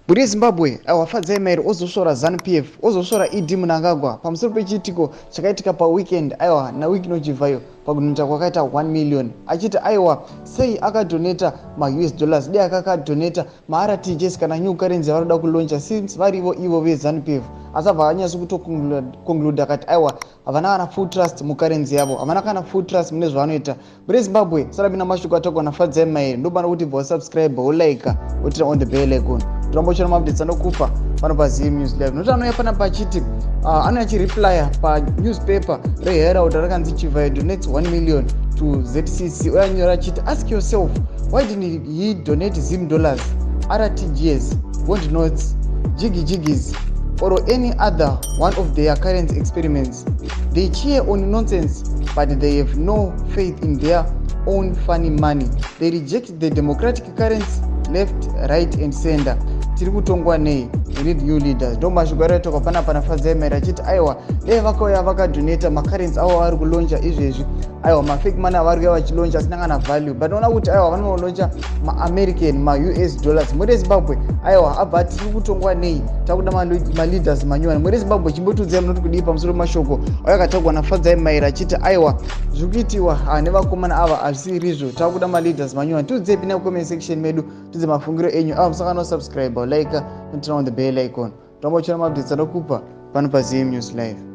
Mhuri yeZimbabwe, aiwa, Fadzai Mahere ozosvora ZANU PF, ozosvora ED Mnangagwa pamusoro pechiitiko chakaitika paweekend, aiwa, naWicknell Chivayo, pakudoneta kwakaita 1 million, achiti aiwa, sei akadoneta maUS dollars, dei akakadoneta maRTGS kana new currency yavari kuda kulauncha, since varivo ivo veZANU PF. Asi abva anyatso kutoconclude akati aiwa, havana kana full trust mucurrency yavo, havana kana full trust mune zvavanoita. Mhuri yeZimbabwe, sarapinda mashoko ataurwa naFadzai Mahere. Ndobana kuti bva wasubscribe, wolike, woturn on the bell icon, toramba uchiona maupdates anokupa pano paZim News Live. Nokuti anouya panapa achiti anouya achireplya panewspaper reHerald rakanzi "Chivayo donates 1 million to ZCC". Uye anyora achiti, "Ask yourself, why didn't he donate Zim dollars, RTGS, bond notes, jiggy jiggies or any other one of their current experiments? They cheer on nonsense, but they have no faith in their own funny money. They reject the democratic currency left, right and center. Tiri kutongwa nei? We need new leaders." Ndo mashoko araitoka panapa naFadzai Mahere, achiti aiwa, dai vakauya vakadonata macurrency avo vari kulauncha izvezvi. Aiwa, mafake money avari kuya vachilauncha asina kana value, but noona kuti aiwa, vanolauncha maAmerican, maUS dollars. Mhuri yeZimbabwe, aiwa, abva tiri kutongwa nei? Takuda maleaders manyowani. Mhuri yeZimbabwe, chimbotiudzai munoti kudii pamusoro pemashoko auya akataurwa naFadzai Mahere, achiti aiwa, zviri kuitiwa nevakomana ava hazvisirizvo, takuda maleaders manyowani. Tiudzei, pinda kucomment section medu, tidze mafungiro enyu. Ava musangano, subscribe, like, turn on the bell icon, toramba uchiona maupdates anokupa pano paZim News Live.